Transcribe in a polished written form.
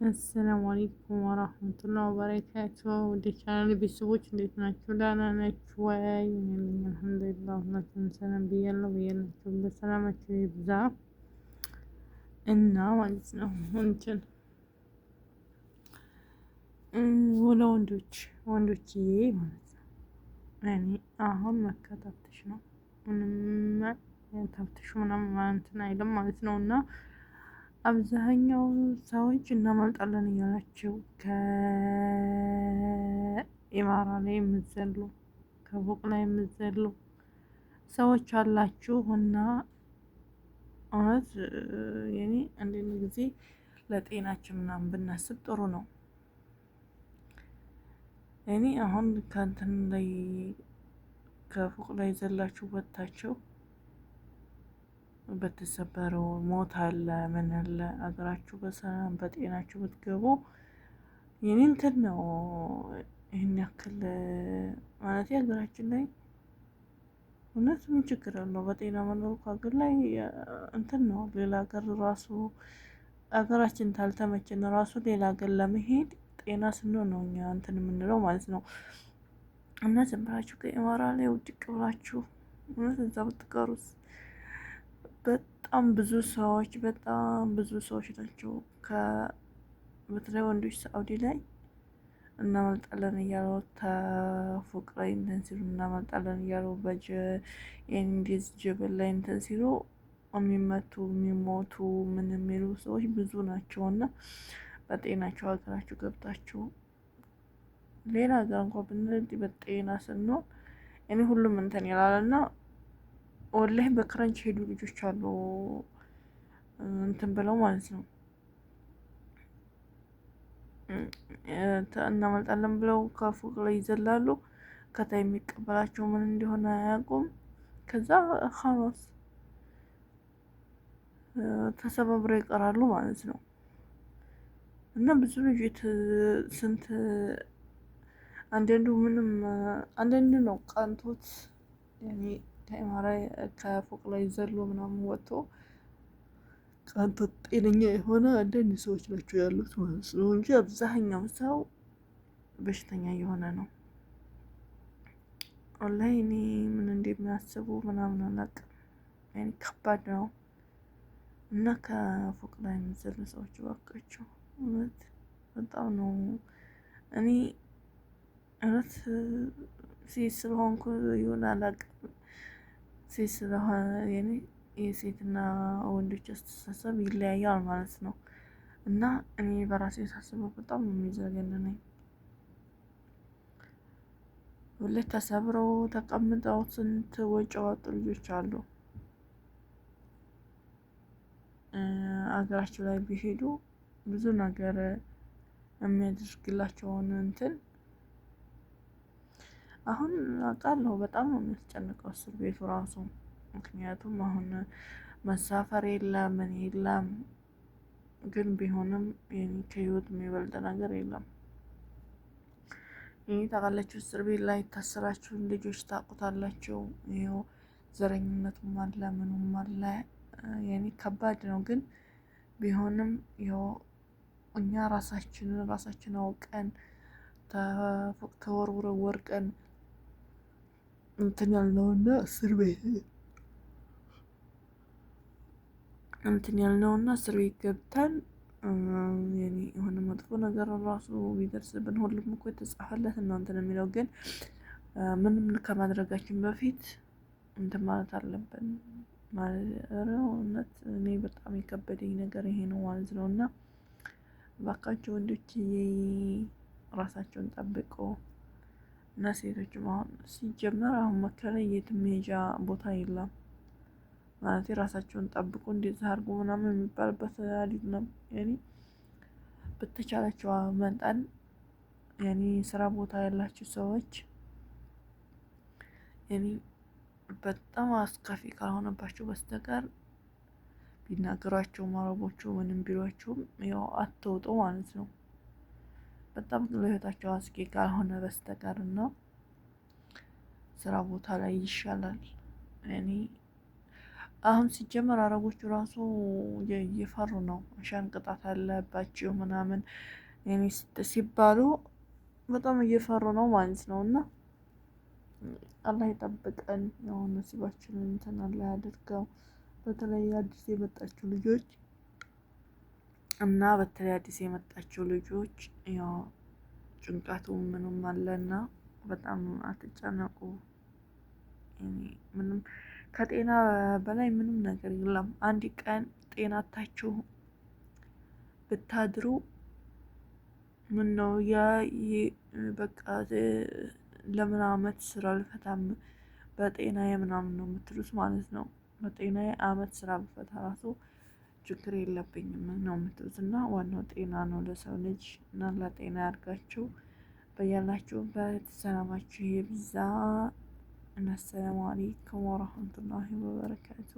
አሰላሙ አለይኩም ወራህመቱላሂ ወበረካቱ። ወደ ቻናል ቤተሰቦች እንዴት ናችሁ? ደህና ናችሁ ወይ? አልሐምዱሊላህ ሁላችሁም ሰላም ብያለሁ። ብያላችሁ ሰላማችሁ ይብዛ እና ማለት ነው እንትን ወለ ወንዶች ወንዶችዬ ማለት ነው። እኔ አሁን መካ ታፍትሽ ነው፣ ምንም ታፍትሽ ምናምን እንትን አይልም ማለት ነው። እና አብዛኛው ሰዎች እናመልጣለን እያላቸው ከኢማራ ላይ የምትዘሉ፣ ከፎቅ ላይ የምትዘሉ ሰዎች አላችሁ። እና እውነት የኔ አንዳንድ ጊዜ ለጤናችን ምናምን ብናስብ ጥሩ ነው። እኔ አሁን ከእንትን ላይ ከፎቅ ላይ ዘላችሁ ወጥታችሁ በተሰበረው ሞት አለ ምን አለ፣ አገራችሁ በሰላም በጤናችሁ ብትገቡ የኔ እንትን ነው። ይህን ያክል ማለት ሀገራችን ላይ እውነት ምን ችግር አለው? በጤና መኖር እኮ ሀገር ላይ እንትን ነው። ሌላ ሀገር ራሱ ሀገራችን ታልተመቸን ራሱ ሌላ ሀገር ለመሄድ ጤና ስንሆን ነው እኛ እንትን የምንለው ማለት ነው። እና ዝም ብላችሁ ከኢማራ ላይ ውድቅ ብላችሁ እውነት እዛ ብትቀሩስ በጣም ብዙ ሰዎች፣ በጣም ብዙ ሰዎች ናቸው። በተለይ ወንዶች ሳኡዲ ላይ እናመልጣለን እያሉ ተፎቅ ላይ እንትን ሲሉ፣ እናመልጣለን እያሉ በእንዲዝ ጀበል ላይ እንትን ሲሉ የሚመቱ፣ የሚሞቱ፣ ምን የሚሉ ሰዎች ብዙ ናቸው። እና በጤናቸው ሀገራችሁ ገብታችሁ ሌላ ሀገር እንኳ ብንል በጤና ስንሆን እኔ ሁሉም እንትን ይላል። እና ወላሂ በክረንች ሄዱ ልጆች አሉ እንትን ብለው ማለት ነው። እናመልጣለን ብለው ከፎቅ ላይ ይዘላሉ። ከታ የሚቀበላቸው ምን እንደሆነ አያውቁም። ከዛ ኸላስ ተሰባብረው ይቀራሉ ማለት ነው። እና ብዙ ልጆች ስንት አንዳንዱ ምንም አንዳንዱ ነው ቀንቶት ያኔ ከኢማራ ከፎቅ ላይ ዘሎ ምናምን ወጥቶ ቀንቶት ጤነኛ የሆነ አንዳንድ ሰዎች ናቸው ያሉት ማለት ነው እንጂ አብዛኛው ሰው በሽተኛ እየሆነ ነው። ወላሂ እኔ ምን እንደሚያስቡ ምናምን አላውቅም። ያኔ ከባድ ነው። እና ከፎቅ ላይ የሚዘሉ ሰዎች እባካችሁ፣ እውነት በጣም ነው። እኔ እውነት ሴት ስለሆንኩ ይሁን አላውቅም። ሴት ስለሆነ የኔ የሴትና ወንዶች አስተሳሰብ ይለያያል ማለት ነው። እና እኔ በራሴ ሳስበው በጣም ነው የሚዘገንነኝ። ሁሌ ተሰብረው ተቀምጠው ስንት ወጪ ያወጡ ልጆች አሉ። አገራቸው ላይ ቢሄዱ ብዙ ነገር የሚያደርግላቸውን እንትን አሁን አውቃለሁ። በጣም ነው የሚያስጨንቀው እስር ቤቱ ራሱ። ምክንያቱም አሁን መሳፈር የለም ምን የለም። ግን ቢሆንም ከህይወት የሚበልጥ ነገር የለም። ይህ ታውቃላችሁ፣ እስር ቤት ላይ የታሰራችሁን ልጆች ታውቁታላችሁ። ይኸው ዘረኝነቱም አለ ምኑም አለ። የኔ ከባድ ነው። ግን ቢሆንም ይኸው እኛ ራሳችንን ራሳችን አውቀን ተፎቅ ተወርውረን ወርቀን እንትን ያልነውና እስር ቤት እንትን ያልነውና እስር ቤት ገብተን የኔ የሆነ መጥፎ ነገር ራሱ ቢደርስብን ሁሉም እኮ የተጻፈለት ነው እንትን የሚለው፣ ግን ምንም ከማድረጋችን በፊት እንትን ማለት አለብን ማለት ነው። እውነት እኔ በጣም የከበደኝ ነገር ይሄ ነው ማለት ነው። እና እባካችሁ ወንዶችዬ ራሳቸውን ጠብቆ እና ሴቶችም አሁን ሲጀመር አሁን መካ ላይ የትም መሄጃ ቦታ የለም። ማለት ራሳቸውን ጠብቁ እንደዚህ አድርጉ ምናምን የሚባልበት አይደለም። ያኔ በተቻላቸው መጠን ያኔ ስራ ቦታ ያላችሁ ሰዎች ያኔ በጣም አስከፊ ካልሆነባቸው በስተቀር ቢናገሯቸውም አረቦቹ ምንም ቢሏቸውም ያው አትወጡ ማለት ነው። በጣም ለህይወታቸው አስጊ ካልሆነ በስተቀር እና ስራ ቦታ ላይ ይሻላል። እኔ አሁን ሲጀመር አረቦቹ ራሱ እየፈሩ ነው። አሻን ቅጣት አለባቸው ምናምን ሲባሉ በጣም እየፈሩ ነው ማለት ነው። እና አላህ ይጠብቀን። ያው ነሲባችንን እንትን አላህ ያድርገው። በተለይ አዲስ የመጣችው ልጆች እና በተለይ አዲስ የመጣችው ልጆች ያው ጭንቀቱ ምኑም አለና በጣም አትጨነቁ። ምንም ከጤና በላይ ምንም ነገር የለም። አንድ ቀን ጤናታችሁ ብታድሩ ምን ነው ያ በቃ ለምን አመት ስራ አልፈታም በጤናዬ ምናምን ነው የምትሉት ማለት ነው። በጤናዬ አመት ስራ ብፈታ ራሱ ችግር የለብኝም ነው የምትሉት። እና ዋናው ጤና ነው ለሰው ልጅ እና ለጤና ያድርጋችሁ። በያላችሁበት ሰላማችሁ ይብዛ። እና አሰላሙ አለይኩም ወረህመቱላሂ ወበረካቱ።